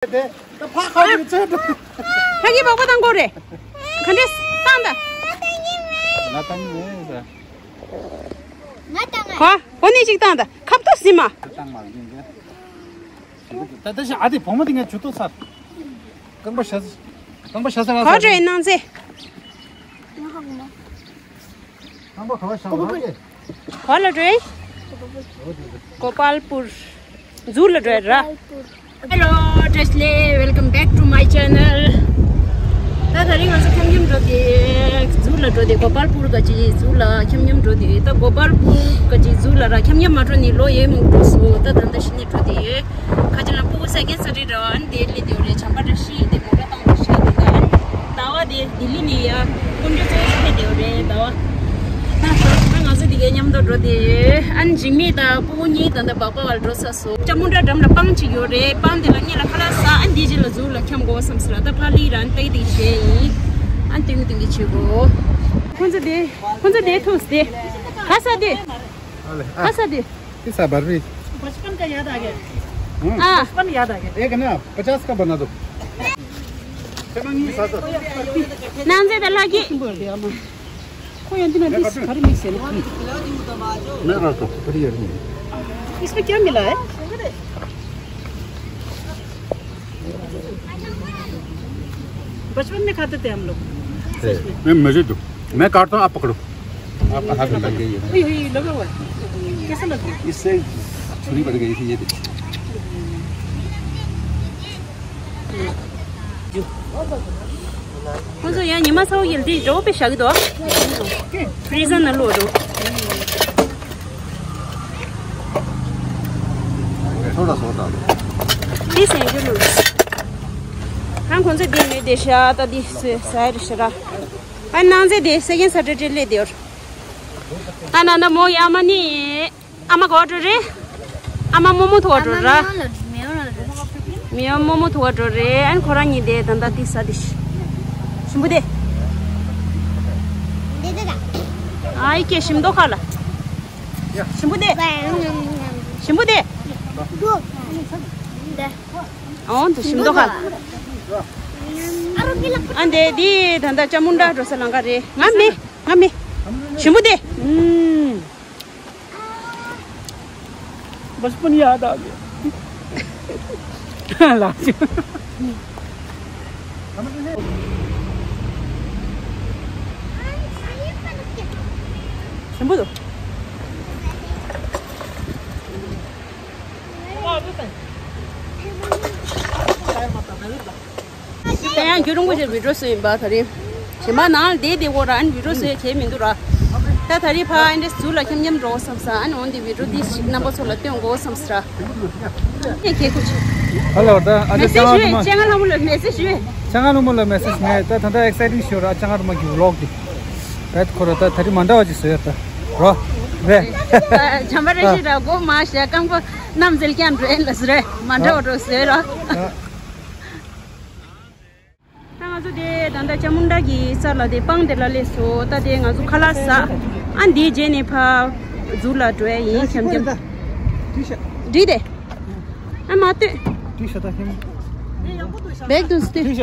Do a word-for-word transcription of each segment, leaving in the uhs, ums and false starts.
དེ་ད་ཕ་ཁ་གི་ཚོད་དུ། ཕ་གི་པགས་པ་བཏང་དགོས་རེད། ག་འདྲས་བཏང་ད། ང་བཏང་མེད་ཟེར། ང་བཏང་ང་། གོ་གོ་ནས་ཅིག་བཏང་ད། ཁབ་ཏུ་ཟིན་མ། བཏང་མ་ཡིན་གི། ད་ད་ཞག་ཨ་དེ་བུ་མོ་དེ་ངས་ཇུས་གཏོགས་ཚར། རྐང་པ་ཞྭ་རྐང་པ་ཞྭ་ཟ་ར་གོ་ཟ་རེད་གནང་ཚེ། རྐང་པ་ག་བ་ཞྭ་ར་གི། ག་ལ་འགྲོ་ཡི། གོ་པལ་པུར། ཛུ་ལ་འགྲོ་ཡི་ར། Hello, བཀྲ་ཤིས་བདེ་ལེགས། Welcome back to my channel. ད་ད་རིང་ང་ཚོ་འཁྱམ་འཁྱམ་འགྲོ་དེ་ཛུ་ལ་འགྲོ་དེ་གོ་པལ་པུར་ག་ཅི་ཛུ་ལ་འཁྱམ་འཁྱམ་འགྲོ་དེ། ད་གོ་པལ་པུར་ག་ཅི་ཛུ་ལ་ར་འཁྱམ་འཁྱམ་མ་འགྲོ་ནི་ལོ་ཡས་མང་པོ་འགྲོ་སོང་། ད་ད་ད་ཤི་ནི་འགྲོ་དེ་ཡོད། ཁ་ཅིག་ལ་སྤུ་གུ་ས་ཀན་ས་རི་ར་ཨན་དེ་ལི་དེ་རེ་བྱམས་པ་བཀྲ་ཤིས་དེ་མོ་ར་བཏང་དེ་ཤ་དེ་ད་ཨན་ཟླ་བ་དེ་ལྡི་ལི་ནས་ཡ་ཀུན་འདྲ་ཚོ་ཕེབས་དེ་རེད་ཟླ་བ། ད་ང་ཚོ་དེ་གའི་མཉམ་དུ་འགྲོ་དེ་ཡོད། ཨན་འཇིགས་མེད་དང་སྤུ་གུ་གཉིས་ད་ད་སྦག་སྦག་བར་འགྲོ་ས། ཅ་མུན་དྲ་འགྲམ་ལ་སྤང་གཅིག་ཡོད་རེད། སྤང་དེ་ལ་སྔོན་ལ་ཁ་ལག་ཟ། ཨ་འདི་རྗེས་ལ་ཛུ་ལ་འཁྱམ་དགོས་བསམ་ཟེར་ལ། ད་ཕ་ལི་རང་ཏེ་ཏེ་བྱས་ཡིན། ཨ་ཏིང་ཏིང་གི་བྱེད་དགོས། ཁོང་ཚོ་དེ་ཁོང་ཚོ་དེ་ཐུག་སྟེ། ཁ་ས་དེ། ཁ་ས་དེ། ये सब भर भी। बचपन का याद आ गया। हम्म। हाँ। बचपन याद आ गया। एक ना पचास का बना दो। चलो नहीं सात। नाम से दला की। कोई अंतिम मैं काटूं? घर में से ना। मैं काटता हूँ, बढ़िया नहीं है। इसमें क्या मिला है? बचपन में खाते थे हम लोग। मैं मजे दो। मैं काटता हूँ, आप पकड़ो। आपका हाथ में लग गई है। ओए, ओए, लगा हुआ है। कैसा लग रहा है? इससे छुरी बन गई थी, ये देखिए। ཁོང་ཚོ་ཡང་ཉི་མ་ཚ་བོ་ཡིན་དེ་རོ་པེ་བཞག་གི་འདུག་ཕི་རི་ཛར་ནང་བླུགས་འདུག་ཐོ་ར་སོ་ད། འདི་སེང་གེ་ལུགས། ཧང་ཁོང་ཚོ་འདི་མེད་དེ་ཤ་ད་འདི་སེ་ས་རི་ཤ་ར། ཨ་ནང་ཚེ་དེ་སེ་གེན་ས་ཏྲེ་ཏྲེ་ལེ་དེ་ཡོར། ཨ་ན་ན་མོ་ཡ་མ་ནི། ཨ་མ་གོ་འགྲོ་རེད། ཨ་མ་རྨོ་མོ་ཐུག་འགྲོ་ར། མེའོ་རྨོ་མོ་ཐུག་འགྲོ་རེད། ཨན་ཁོ་རང་གཉིས་དེ་ད་ད་ཏི་ས་དི་ཤི། ཞིམ་པོ་དེ། ཨའི་ཀེ་ཞིམ་མདོག་ཁ་ལ། ཞིམ་པོ་དེ། ཞིམ་པོ་དེ། ཨོ་དེ་ཞིམ་མདོག་ཁ་ལ། ཨན་དེ་དི་ད་ད་ཅ་མུན་དྲ་འགྲོ་ས་ལང་ཀ་རེད། ང་མེ་ང་མེ། ཞིམ་པོ་དེ། ཨུམ། बचपन याद आ गया। लाजू। ད་ཡང་རྒྱུ་རིང་པོ་ཞིག་བི་ཌིའོ་བཟོས་ཡིན་པ་དེ་རིང་། ཞེ་མ་ནང་ལ་བསྡད་དེ་འོ་ར་ཨན་བི་ཌིའོ་བཟོས་བྱས་མི་འདུག་ར། ད་དེ་རིང་ཕ་ཨན་འདྲེ་ཟུར་ལ་འཁྱམ་འཁྱམ་འགྲོ་བསམ་ས་ཨན་འོན་ཏེ་བི་ཌིའོ་འདི་ཞིག་རྣམ་པ་ཚོ་ལ་སྟོན་དགོས་བསམ་ས་ར། ཨེ་ཁྱེད་ཁུ་ཆེ། ཧ་ལོ་ད་ཨ་ཅག་མེ་སེ་ཇི་ཞུ་ཨེ་ཅང་ལྷ་མོ་ལ་མེ་སེ་ཇི་ཞུ་ཨེ། ཅང་ལྷ་མོ་ལ་མེ་སེ་ཇི་མེད། ད་ད་ད་ཨེག་སའི་ཊིང་ཞུ་ར་ཅང་ལྷ་མོ་གི་བི་ལོག་དེ། བེད་ཁོ་ར་ད་དེ་རིང་མ་འདྲ་བ་ཅིག་བཟོས་ད་རོ། རེད། བྱམས་པ་བཀྲ་ཤིས་ར་སྒོ་མ་ཞལ་རྐང་པ་གནམ་ཟིལ་རྐྱང་འགྲོ་ཨེ་ལ་ཟེར་རེད། མ་འདྲ་བ་འགྲོ་བཟོས་ར། ད་ང་ཚོ་དེ་ད་ལྟ་ཅ་མུན་དྲ་གི་ས་ལ་དེ་སྤང་དེ་ལ་སླེབས་སོང་། ད་དེ་ང་ཚོ་ཁ་ལག་ཟ། ཨ་འདིའི་རྗེས་ནས་ཕ་ཟུར་ལ་འགྲོ་ཡ་ཡིན། འཁྱམ་འཁྱམ་འགྲིག་དེ། ཨ་མ་ལྟོས། བེག་དུ་སྟོས།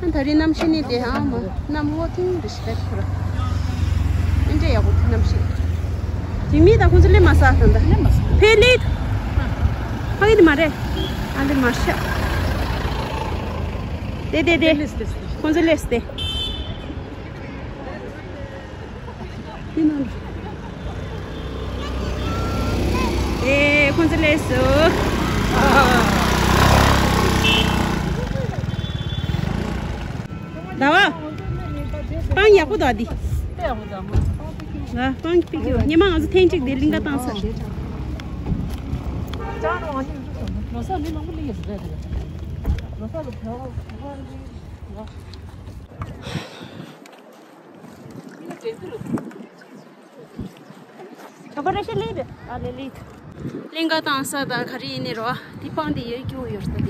ཨ་ད་རིང་གནམ་གཤིས་ནི་དེ་ཨ་མ་གནམ་ལོ་ཐིང་རི་ཤི་བེག་ཁོ་ར། ཨེ་འདྲ་ཡག་པོ་གནམ་གཤིས། དེ་མི་ད་ཁོང་ཚོ་སླེབས་མ་ས་ད་ད། ཕེ་ལི། ཕ་གི་དེ་མ་རེད། ཨ་འདི་མ་ཤ། དེ་དེ་དེ། ཁོང་ཚོ་སླེབས་ཏེ། དེ་ནང་། ཨེ་ཁོང་ཚོ་སླེབས་སོང་། ཟླ་བ། སྤང་ཡག་པོ་འདུག་འདི། ང་སྤང་པི་ཀི་ཉི་མ་ང་ཚོ་ཐེངས་གཅིག་འདི་གླིང་ག་བཏང་ས་རེད། ག་པར་ཤེ་ལེ་རེད། ཨ་ལེ་ལེ། གླིང་ག་བཏང་ས་དང་ག་རེ་ཡིན་ནི་རོ། དེ་སྤང་དེ་ཡོད་སྐྱོ་ཡོད་ས་དེ།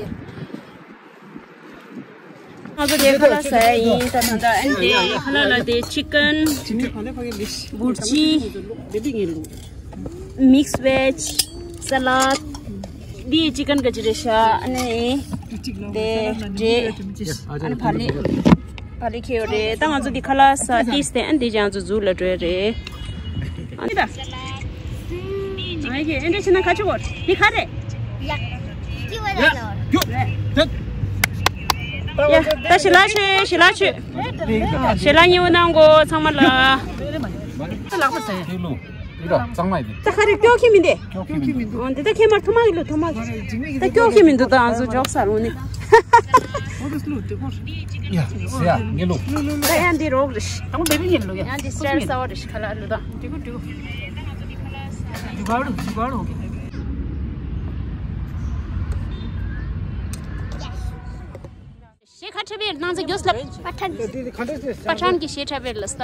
ང་ཚོ་དེ་ཁ་ལག་ཟ་ཡ་ཡིན། ད་ད་ད་ཨན་དེ་ཁ་ལག་ལ་དེ་ཅི་ཀན། བུར་ཅི། མིགས་བེཇ། ས་ལད། འདི་ཅི་ཀན་ག་ཅི་རེད་ཤག་ཨ་ནི་དེ་འདྲེ། ཨ་ནི་བ་ལི་བ་ལི་ཁེ་ཡོད་རེད། ད་ང་ཚོ་འདི་ཁ་ལག་ཟ་ཏིས་ཏེ་ཨ་ནི་འདི་ཅི་ང་ཚོ་ཛུ་ལ་འགྲོ་ཡ་རེད། ཨ་ནི་ད། ཨ་ཡེ་ཨེ་འདྲེ་ཕྱི་ན་ཁ་ཆུ་བོར་འདི་ཁ་རེད། ཡ། ད་ཞི་ལ་ཆུ་ཞི་ལ་ཆུ། ཞི་ལ་ཉེ་བོ་གནང་གོ་ཚང་མ་ལ། ད་ལག་པ་ཟ། ད་ཁ་རེ་སྐྱོག་ཁྱི་མི་འདེ། སྐྱོག་ཁྱི་མི་འདུག་འདི་ད་ཁྱེད་མར་ཐོ་མ་གི་ལོ་ཐོ་མ་གི། ད་སྐྱོག་ཁྱི་མི་འདུག་ད་ང་ཚོ་འཇོག་ས་རུང་ནི། ཡ་ཟེར་ཡ་ངེ་ལོ། ད་ཡང་འདི་རོགས་རེ་ཤི། ཡང་འདི་སེར་སའོ་རེ་ཤི་ཁ་ལག་ལོ་ད། གཞས་ཁ་ཁྲ་བེར་སྣང་ཚ་རྒྱོས་ལབ། པ་ཁྲན། པ་ཁྲན་གྱི་གཞས་ཁྲ་བེར་ལ་སྟ།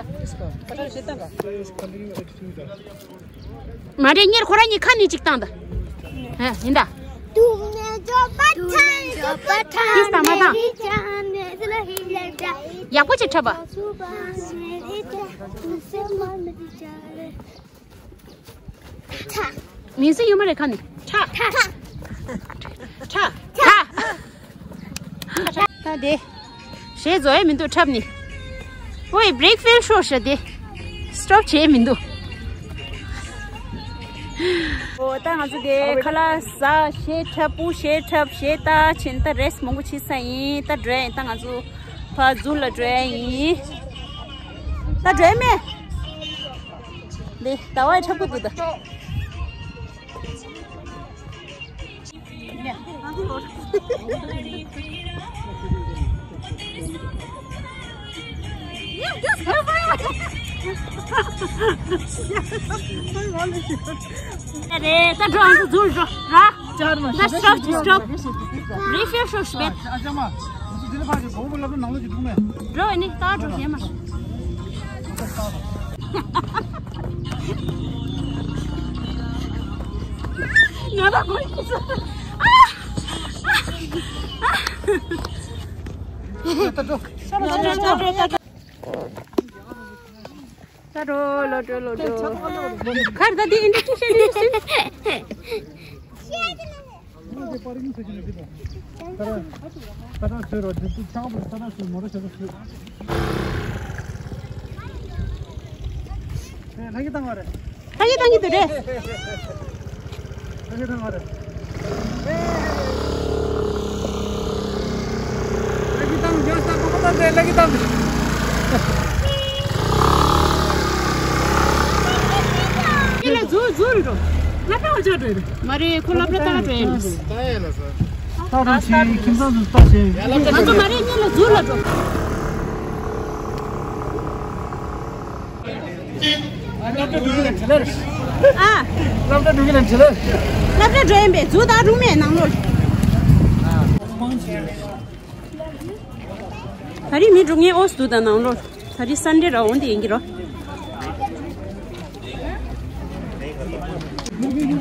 མ་རེད་གཉེར་ཁོ་རང་གཉིས་ཁ་ནས་ཅིག་བཏང་ད། ཨ་ཡིན་ད། ཏིས་ད་མ་བཏང་། ཡག་པོ་ཅིག་འཁྲབ་པ། མིང་སྲིང་ཡོད་མ་རེད་ཁ་ནས། ཁྲ། ཁྲ། ཁྲ། ད་དེ། གཞས་བཟོ་ཡས་མི་འདུག་འཁྲབ་ནི། ཨོའི་བྷི་རེག་ཕེ་སི་ཤོ་ཤ་དེ། སི་ཊོབ་བྱས་མི་འདུག་འོ་ད་ང་ཚོ་དེ་ཁ་ལག་ཟ་གཞས་འཁྲབ་སྤུ་གཞས་འཁྲབ་གཞས་ལྟ་ཕྱིན་ད་རེས་མང་པོ་བྱེད་ས་ཡིན། ད་འགྲོ་ཡ་ཡིན། ད་ང་ཚོ་ཕ་ཛུ་ལ་འགྲོ་ཡ་ཡིན། ད་འགྲོ་ཡ་མེད། འདི་ཟླ་བ་འཁྲབ་ཀྱི་འདུག་ད། རེད་ད་འགྲོ་ཨ་ཚོ་འཛུལ་འགྲོ་ར། ད་སི་ཊོབ་ཀྱི་སི་ཊོབ། རི་ཕེ་ཤོ་ཤི་བེད། འགྲོ་ཨ་ནི་ད་འགྲོ་ཞེ་མ། ང་ད་གོ་ཡིན་ས། ད་འགྲོ་ལོ་འགྲོ་ལོ་འགྲོ། ཁར་ད་འདི་ཨིན་ཏྲ་ཁྲི་ཤན་ཡོད་སྲིད། ལྷ་ཡི་བཏང་གི་འདུག་རེད། ལྷ་ཡི་བཏང་གི་འདུག་རེད། ལྷ་ཡི་བཏང་གི་འདུག་རེད། ལྷ་ཡི་བཏང་གི་འདུག་རེད། ལྷ་ཡི་བཏང་གི་འདུག་རེད། ཁྱེད་ལ་ཛུ་ཛུ་རུ་འགྲོ། ང་ཕེ་བ་ཅག་འགྲོ་ཡོད། མ་རེད་ཁོ་སློབ་གྲྭ་ལྟ་ག་འགྲོ་ཡོད། ལྟ་ཡས་ལ་ཟེར། ལྟ་རུ་ཆེ་ཁྱིམ་ཚང་དུ་ལྟ་བྱས། ང་ཚོ་མ་རེད་གཉིས་ལ་ཟུར་ལ་འགྲོ། སློབ་གྲྭ་འགྲོ་གི་ལ་འདྲི་ལ། ཨ། སློབ་གྲྭ་འགྲོ་གི་ལ་འདྲི་ལ། སློབ་གྲྭ་འགྲོ་ཡིན་པས་ཟུར་དང་རུང་མེད་ནང་ལོགས། ད་རིང་མི་འགྲོ་ངེས་ཨོ་སི་འདུག་ད་ནང་ལོགས། ད་རིང་སན་ཌེ་ར་འོང་དེ་ཡིན་གྱི་རོ།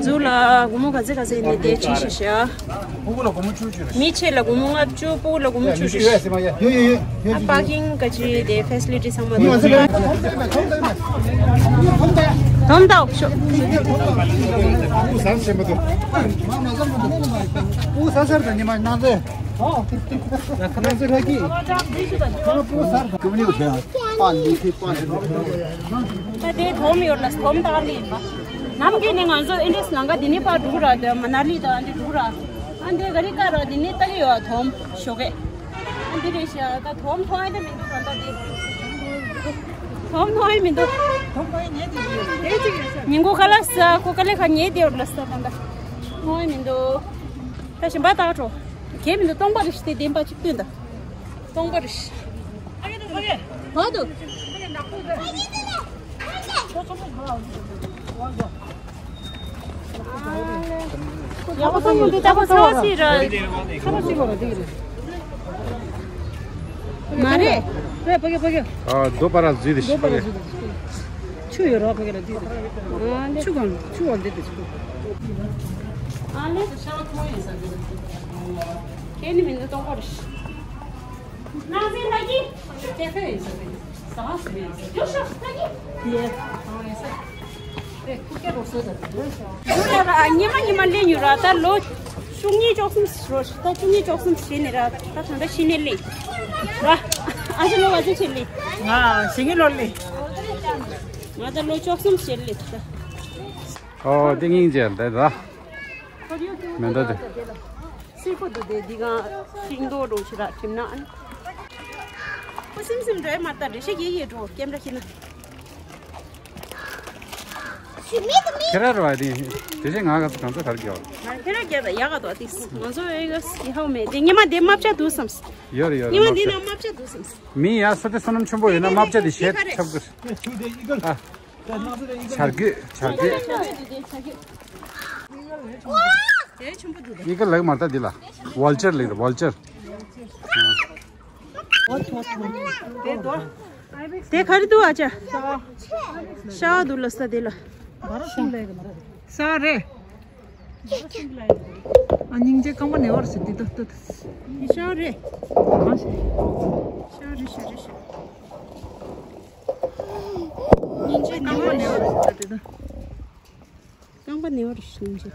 ཛུ་ལ་སྒོར་མོ་ག་ཚད་ག་ཚད་ཡིན་ནི་དེ་ཅིག་ཤེས་ཤག་ཕྲུ་གུ་ལ་སྒོར་མོ་བཅུ་བཅུ་རེད། མི་ཕྱེད་ལ་སྒོར་མོ་ལྔ་བཅུ། ཕྲུ་གུ་ལ་སྒོར་མོ་བཅུ་བཅུ་རེད། ཡོད་ཡོད་ཡོད་ཡོད། ཨ་པར་ཀིང་ག་ཅི་དེ་ཕེ་སི་ལི་ཊི་ཚང་མ་འདུག་དོམ་དོམ་དོམ་དོམ། ཕྲུ་གུ་ཟ་ཟེར་མ་འདུག་ཕྲུ་གུ་ཟ་ཟེར་དང་ཉི་མ་ནང་ཚེ། ང་ཚོ་ར་གི། ང་ཚོ་སར་དང་ཀུ་མི་ཡོད་ཟེར། པ་ལི་ཁི་པ་ལི་ཁི། ད་དེ་དོམ་ཡོད་ལ་དོམ་དང་ལི་ཡིན་པ། ནམ་གྱི་ནས་ང་ཚོ་ཨིན་ཌི་སི་ལང་ཀ་འདི་ནས་ཕར་འགྲོ་ར། དེ་མ་ན་ལི་དང་འདི་འགྲོ་ར། ཨ་འདི་ག་རི་ཀ་ར་འདི་ནས་ལྟ་གི་ཡོད་དོམ་ཞོགས་གས། ཨ་འདི་རེད་ཤག་ད་དོམ་མཐོང་ཡ་དེ་མི་འདུག་ད་དེ། དོམ་མཐོང་ཡ་མི་འདུག་དོམ་མཐོང་ཡ་ཉེ་དེ་ཡོད་ཉིན་གུང་ཁ་ལག་ཟ་ཁོ་དཀའ་ལས་ཁག་ཉེ་དེ་ཡོད་ལ་ཟ་ད་ད། མཐོང་ཡ་མི་འདུག་ད་ཞིམ་པ་བཏགས་འགྲོ། གལ་མི་འདུག་སྟོང་པ་རེ་ཞིག་དེ་བདེན་པ་གཅིག་བསྟུན་དང་། སྟོང་པ་རེ་ཞིག་བ་དུ། ཡག་པོ་སོང་མི་འདུག་ད་ཁོ་ཚ་བ་སི་ར། ཚ་བ་སི་བ་ར་འདི་གི་རེད། མ་རེད། རེད་ཕ་གི་ཕ་གི། ཨ་རྡོ་པ་ར་ཟིག་རེད་ཕ་གི། ཆུ་ཡོད་རོགས་ཕ་གི་ལ་འདི། ཆུ་གང་ཆུ་བ་འདི་དེ་ཆུ། ཨ་ལེ། ཁྱེད་ནི་མི་འདུག་སྟོང་པ་རེད། ནང་སེམས་ལ་གི། ཁྱེད་ཁྱེད་ཡིན་ས་རེད། ཟ་ཧ་སི་རེད་ཡིན་ས་རེད། ཡོད་ཤག་ལ་གི། ཡེ། ཨ་ཡིན་ས་རེད། ཉི་མ་ཉི་མ་ལས་ཉུ་ར་ད་ལོ། བཅུ་གཉིས་བཅུ་གསུམ་ཞིག་རོ། ད་བཅུ་གཉིས་བཅུ་གསུམ་ཞིག་ནས་ར། ད་ད་ལྟ་ཤི་ནས་ལས་ར། ཨ་ཅེ་ལོ་བ་ཅེ་ཆེ་ལས། ང་ཤི་ངེ་ལོ་ལས། ང་ད་ལོ་བཅུ་གསུམ་ཞིག་ལས་ད། ཨོ་དེ་སྙིང་རྗེ་འདི་ད། མེ་མདའ་དེ། སིལ་པོ་འདུག་དེ་འདི་ག་ཤིང་ཏོག་འགྲོ་ཆེ་ར་ཁྲིམ་ན་ཨན། ཁུ་སིམ་སིམ་འགྲོ་ཡ་མ་ལྟ་རེ་ཤ་ཡེ་ཡེ་འགྲོ་ཀེམ་ར་ཤི་ན། ཁྱེད་ར་ར་བ་དེ་དེ་བཞིན་ང་ག་ཚོད་གང་ཚོད་གར་གྱི་བ། ང་ཁྱེད་ར་རྒྱབ་ཡག་ག་དོ་དེ་ང་ཚོ་ཨེ་ག་སི་ཧའོ་མེ་དེ་ཉི་མ་དེ་མ་བྱ་འདུག་བསམ། ཡོད་རེད་ཡོད་རེད། ཉི་མ་དེ་ན་མ་བྱ་འདུག་བསམ། མི་ཡ་སོ་དེ་སོ་ནམ་ཆེན་པོ་ཡོད་ན་མ་བྱ་དེ་ཞེད་ཆབ་གི། ཨ། བྱ་རྒོད་བྱ་རྒོད། ཡི་གེ་ལག་མ་ལྟ་འདི་ལ། ཝལ་ཅར་ལེགས་རེད་ཝལ་ཅར། དེ་ག་རེ་འདུག་ཨ་ཅག་ཤ་བ་འདུག་ལ་ས་དེ་ལ། ས་རེད། ཨ་སྙིང་རྗེ་རྐང་པ་ནེ་བར་ཞིག་འདི་ལྟ་ལྟ། ཤ་རེད། ཤ་རེད་ཤ་རེད་ཤ། སྙིང་རྗེ་རྐང་པ་ནེ་བར་ཞིག་འདི་ལྟ། རྐང་པ་ནེ་བར་ཞིག་སྙིང་རྗེ།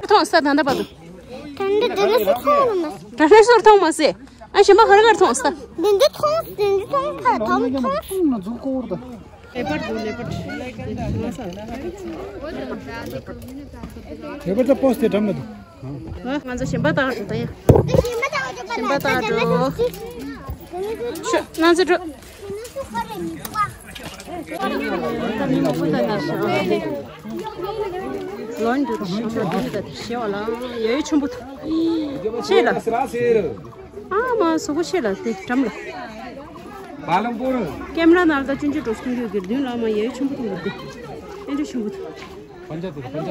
མཐོང་ས་ད་ལྟ་བར་དུ། ད་འདི་འདི་འདི་སུ་མཐོང་ལ་མ། ད་ལྟ་སུར་མཐོང་མ་སྲིད། ཨ་གཞན་པ་ག་རེ་ག་རེ་མཐོང་ས། འདི་འདི་མཐོང་འདི་འདི་མཐོང་ཁ་དམ་མཐོང་། ལེ་པར་འདུག་ལེ་པར། ལེ་པར་ད་པོ་སི་དེ་འགྲམ་ལ་འདུག་ང་ཚོ་ཞིམ་པ་བཏགས་འགྲོ་ད་ཡ། ཞིམ་པ་བཏགས་འགྲོ། ཤོ་ན་ཚོ་འགྲོ། ལོན་འདུག་ཞིམ་པ་འདུག་ད་ཞེ་བ་ལ་ཡ་ཡོ་ཆུན་པོ་ཆེ་ལ། ཨ་མ་སོ་གོ་ཤེ་ལ་དེ་འགྲམ་ལ། བ་ལང་པོར། ཀེམ་ར་ནང་ད་ཆུང་ཆུང་འགྲོ་སོང་རྒྱུ་གི་མདུན་ལ་མ་ཡ་ཡོ་ཆུན་པོ་འདུག་དེ། ཨེ་འདྲ་ཆུན་པོ་འདུག་ཕན་ཆད་དེ་ཕན་ཆད།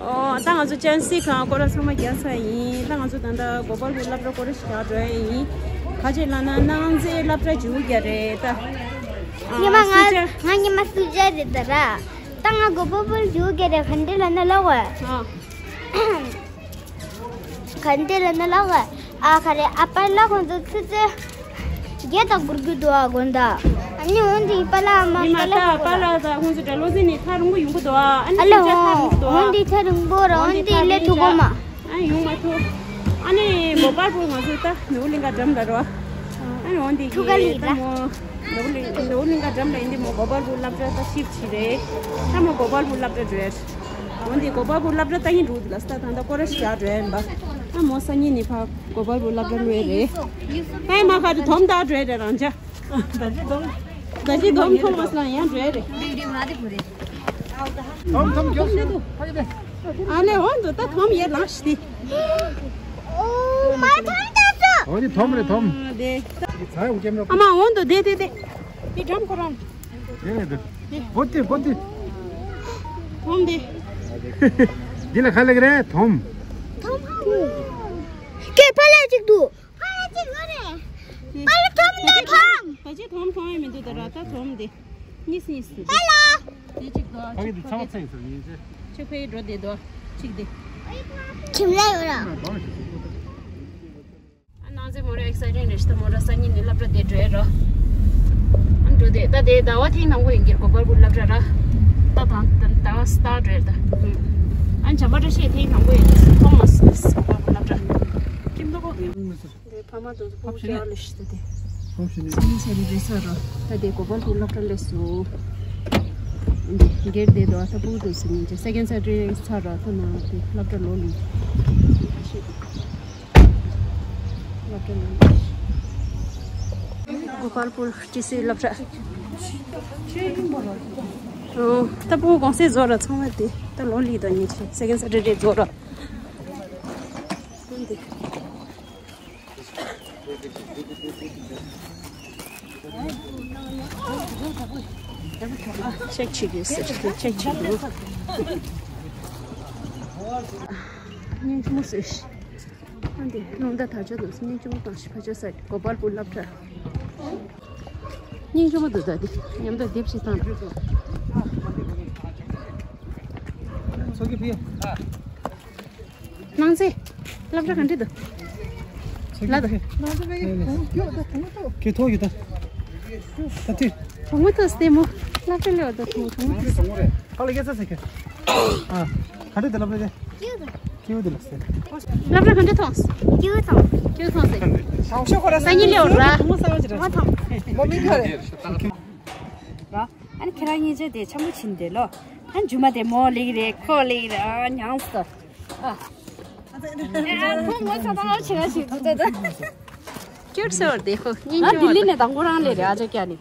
ཨོ་ད་ང་ཚོ་ཅན་སི་ཁང་སྐོར་ར་ཚང་མ་རྒྱག་ཚར་ཡིན། ད་ང་ཚོ་ད་ལྟ་གོ་པལ་པུར་སློབ་གྲྭ་སྐོར་ར་ཞིག་རྒྱག་འགྲོ་ཡ་ཡིན། ག་ཅེ་ལ་ན་ནང་ཚེ་སློབ་གྲྭ་ཇུ་རྒྱ་རེད་ད། ཉི་མ་ང་ང་ཉི་མ་སུ་ཇ་རེད་ད་ར། ད་ང་གོ་པལ་པུར་ཇུ་རྒྱ་རེད་ག་འདྲ་ལ་ན་ལ་བ། ཨ། ག་འདྲ་ལ་ན་ལ་བ། ཨ་ཁ་རེ་ཨ་པ་ལ་ཁོང་ཚོ་ཆུ་ཚོད་བརྒྱད་དང་འགོར་རྒྱུ་འདུག་ཨ་དགོན་ད། ཨ་ནི་འོན་ཏེ་ཨི་པ་ལ་ཨ་མ་མི་མ་པ་ལ་ད་ཁོང་ཚོ་ཨ་པ་ལ་ད་ཁོང་ཚོ་གྲྭ་ལོ་ཟིན་ནས་ཐག་རིང་པོ་ཡོང་གི་འདུག་ཨ། ཨ་ནི་ཨ་ལ་ཁོང་ཚོ་ཐག་རིང་པོ་འོན་ཏེ་ཐག་རིང་པོ་ར་འོན་ཏེ་ལས་ཐུག་གོ་མ། ཨ་ཡོང་མ་ཐུབ། ཨ་ནི་གོ་པལ་པུར་ང་ཚོ་ད་ནོར་བུ་གླིང་ག་འགྲམ་ལ་རོ། ཨ་ནི་འོན་ཏེ་ཐུག་ག་ལི་ད་ལ་མོ་ནོར་བུ་གླིང་ནོར་བུ་གླིང་ག་འགྲམ་ལ་ཡིན་ཏེ་མོ་གོ་པལ་པུར་སློབ་གྲྭ་ད་ཤིབ་ཆི་རེད། ད་མོ་གོ་པལ་པུར་སློབ་གྲྭ་འགྲོ་ཡ། འོན་ཏེ་གོ་པལ་པུར་སློབ་གྲྭ་ལྟ་ཡིན་འགྲོ་འདི་ལ་ས་ད་ད་སྐོར་ར་ཞིག་རྒྱག་འགྲོ་ཡིན་པ། ད་མོ་སང་ཉིན་ནི་ཕ་གོ་པལ་པུར་སློབ་གྲྭ་ལོས་རེད། ད་ཡིན་མ་ཁ་དུ་དོམ་ད་འགྲོ་ཡ་རེད་རང་ཅག་ད་ཅི་དོམ་ད་ཅི་དོམ་ཐོང་མ་སང་ཡང་འགྲོ་ཡ་རེད། དོམ་དོམ་མགྱོགས་ཤོག་ཨ་ནེ་འོན་ཏེ་ད་དོམ་ཡར་ལངས་ཤིག་དེ། ཨོ་མ་དོམ་ད་སོ། འོ་དེ་དོམ་རེད་དོམ། ཨ་དེ། ཚ་ཡོང་ཀེམ་ར། ཨ་མ་འོན་ཏེ་དེ་དེ་དེ། དེ་འགྲམ་ཁོ་རང་། དེ་རེད་དེ། བོ་དེ་བོ་དེ། ཐོམ་དེ། འདི་ལ་ཁ་ལེགས་རེད་ཐོམ། ཐོམ་ཧ་མོ། ཀེ་ཕ་ལ་ཅིག་འདུག་ཕ་ལ་ཅིག་ཡོད་རེད། ཕ་ལ་ཐོམ་ནས་ཐོམ། ད་ཅི་ཐོམ་ཐོམ་ཡ་མི་འདུག་ད་ར་ད་ཐོམ་དེ། གཉིས་གཉིས་སུ། ཕ་ལ། དེ་གཅིག་དོ། ཕ་གི་དེ་ཚང་མ་ཚང་ཡིན་ཟེར་ཡིན་ཟེར། ཆུ་ཕའི་འགྲོ་དེ་དོ། གཅིག་དེ། ཁྱིམ་ལ་ཡོད་ར། ཨ་ནང་ཚེ་མོ་ར་ཨེག་སའི་ཊིང་རེད་ཤི་ད་མོ་ར་སང་ཉིན་ནི་སློབ་གྲྭ་དེ་འགྲོ་ཡ་ར། ཨ་འགྲོ་དེ་ད་དེ་ཟླ་བ་ཐེངས་དང་པོ་ཡིན་གྱི་གོ་པལ་པུར་སློབ་གྲྭ་ར། ད་དང་ད་ད་སྟ་འགྲོ་ཡ་ད། ཨ་བྱམས་པ་བཀྲ་ཤིས་ཐེངས་དང་པོ་ཡིན་གྱི་ཐོག་མ་སི་གོ་པལ་པུར་སློབ་གྲྭ། ཁྱིམ་ཐོག་གོ་གི་ཡོང་མི་སོ། འདི་ཕ་མ་དུ་སྤུ་ཤ་ལ་ཤི་ཏེ། ཧོབ་ཤི་ནི། སི་ནི་སི་རི་རི་ས་ར། ད་དེ་གོ་པལ་པུར་སློབ་གྲྭ་སླེབས་སོ། འདི་སྒེར་དེ་དོ་ད་སྤུ་དུ་སི་ནི་ཅེ་སེ་ཀེན་སེ་ཊར་ཌེ་ས་ར་ད་ན་དེ་སློབ་གྲྭ་ལོ་ལུས། སློབ་གྲྭ་ལོ་ལུས། གོ་པལ་པུར་ཏི་སི་སློབ་གྲྭ། ཨོ་ད་སྤུ་གོང་སེ་བཟོ་ར་ཚང་མ་དེ་ད་ལོ་ལུས་དང་ཉིན་ཆེ་སེ་ཀེན་སེ་ཊར་ཌེ་བཟོ་ར། འདི། ཅེག་བྱེད་དགོས་ཟེར་ཏེ་ཅེག་བྱེད་དགོས། སྙིང་རྗེ་མོ་ཟེར། ཨ་འདི་རླུང་རྟ་དར་ལྕོག་དང་སྙིང་རྗེ་མོ་བཏང་ཞིག་ཕ་ཆོས་ས་གོ་པལ་པུར་སློབ་གྲྭ། སྙིང་རྗེ་མོ་འདུག་ད་འདི་ཉམས་དང་རྡེབ་ཞིག་བཏང་། ཚོགས་ཀྱི་ཕི། ནང་ཚེ། སློབ་གྲྭ་ག་འདྲ་འདུག་ལ་ད། ཁྱོད་ཐོག་ཡོད་ད། ད་དུས། གྲོང་མོ་ཐོག་སྟེ་མོ། ལ་ད་ལེ་བ་ད་ཐོག་གྲོང་མོ། ཁ་ལ་སྐྱེ་ས་ཟེར་གི། ཨ། ག་འདྲ་དེ་ལབ་རེད། སྐྱིད་དེ་ལ་ཟེར། སློབ་གྲྭ་ག་འདྲ་ཐོངས། སྐྱིད་ཐོངས། སྐྱིད་ཐོངས་ཟེར། ས་ཉིན་ལེ་བ་ར། གྲོང་མོ་ས་བ་ཅི་ར། གྲོང་མོ་ཐོངས། མོ་མིང་ག་རེད། ར། ཨ་ནི་ཁྱེད་རང་གཉིས་ཆ་དེ་འཆམ་པོ་ཕྱིན་དེ་ལོ། ཨ་ནི་རྒྱུ་མ་དེ་མོ་ལེགས་རེད་ཁོ་ལེགས་རེད། ཨ་མྱངས་སོ། ཨ། ཨ་ཁོ་ངོ་ཚ་ཚ་ཆེ་ག་ཞིག་འདུག་ད་ད། ཁྱོད་ཚོར་དེ་ཁོ་སྙིང་ང་རྗེ་ལྡི་ལི་མོ་ནས་དང་པོ་རང་ལས་རེད། ཨ་ཅག་ཀྱ་ནི།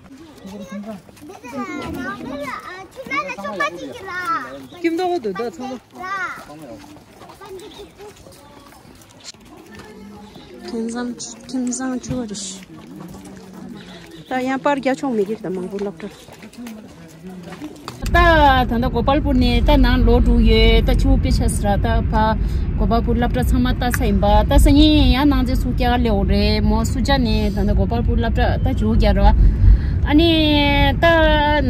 ཁྱིམ་ཐོག་གོ་དུ་ད་ཚང་མ། ཁྱིམ་ཚང་ཁྱིམ་ཚང་ཆུ་བ་རེད། ད་ཡང་པར་རྒྱ་ཆུང་མི་གིར་ད་མང་པོ་སློབ་གྲྭ། ད་ད་ད་གོ་པལ་པུར་ནས་ད་ནང་ལོག་འགྲོ་ཡོད། ད་ཆུ་བོ་དཔེ་ཆ་སི་ར་ད་ཕ་གོ་པལ་པུར་སློབ་གྲྭ་ཚང་མ་ལྟ་ས་ཡིན་པ། ད་སང་ཉིན་ཡང་ནང་ཚེ་སུ་སྐྱ་ལེའོ་རེད་མོ་སུ་ཅ་ནས་ད་ད་གོ་པལ་པུར་སློབ་གྲྭ་ད་ཇོ་རྒྱ་ར། ཨ་ནི་ད་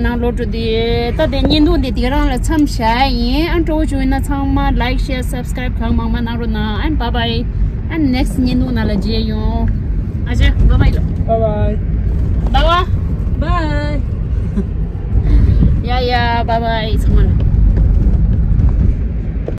ནང་ལོག་འགྲོ་དུས་ད་དེ་བརྙན་ཐུང་དེ་དེ་རང་ལ་མཚམས་བཞག་ཡིན། ཨ་སྤྲོ་བོ་བྱུང་ཡིན་ན་ཚང་མ་like share subscribe གང་མང་མང་གནང་རོགས་གནང་། ཨ་bye bye. ཨ་next བརྙན་ཐུང་ནང་ལ་མཇལ་ཡོང་། ཨ་ཅེ་bye bye. Bye bye. Bye bye. Bye. ཡ་ཡ་bye bye ཚང་མ་ལ།